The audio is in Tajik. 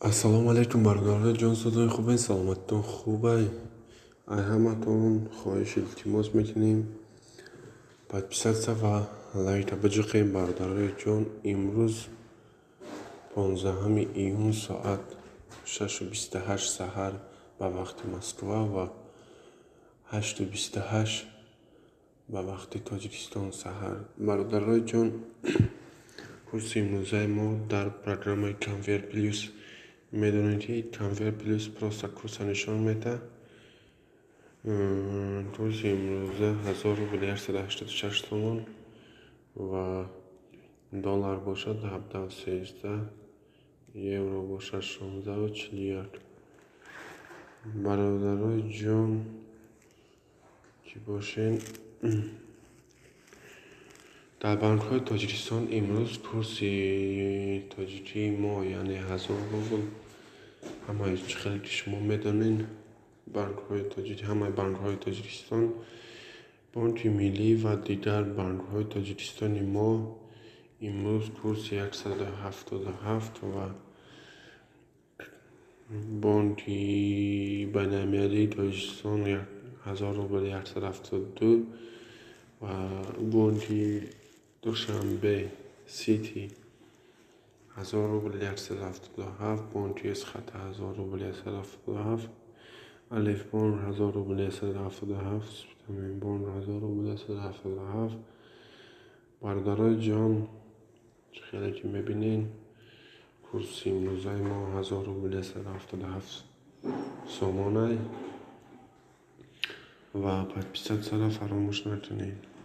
Ассалому алайкум, бародарони ҷон, созои хубен, саломатитон хубай? Ай ҳаматон хоҳиш, илтимос мекунем, подписаться ва лайка биҷиқем. Бародарои ҷон, имрӯз 15 июн, соат 6:28 саҳар ба вақти Москва ва 8:28 ба вақти Тоҷикистон саҳар. Бародарои ҷон, курси имрӯзаи мо дар программаи Конвейер Плюс. Медонед, ки Конвейер Плюс просто курса нишон медиҳад. Курси имрӯза 1000 рубл 186 сомон ва доллар бошад 17,13, евро бошад 16,41. Бародарои ҷон, чӣ бошен, дар банкҳои Тоҷикистон имрӯз курси тоҷикии мо, яъне 1000 рубл, ҳамаи чӣ хеле ки шумо медонед, банкҳои тоҷик, ҳамаи банкҳои Тоҷикистон, Бонки Миллӣ ва дигар банкҳои Тоҷикистони мо имрӯз курси 177 ва Бонки Байналмилалии Тоҷикистон 1000 рубл 172 ва бонки Душанбе Сити 1000 рубл 177, бонки Эсхата 1000 рубл 177, Алифбонк 1000 рубл 177, Спитаменбонк 1000 рубл 177. Бародарои ҷон, чӣ хеле ки мебинед, курси имрӯзаи мо 1000 рубл 177 сомонай ва подписаться ро фаромӯш накунед.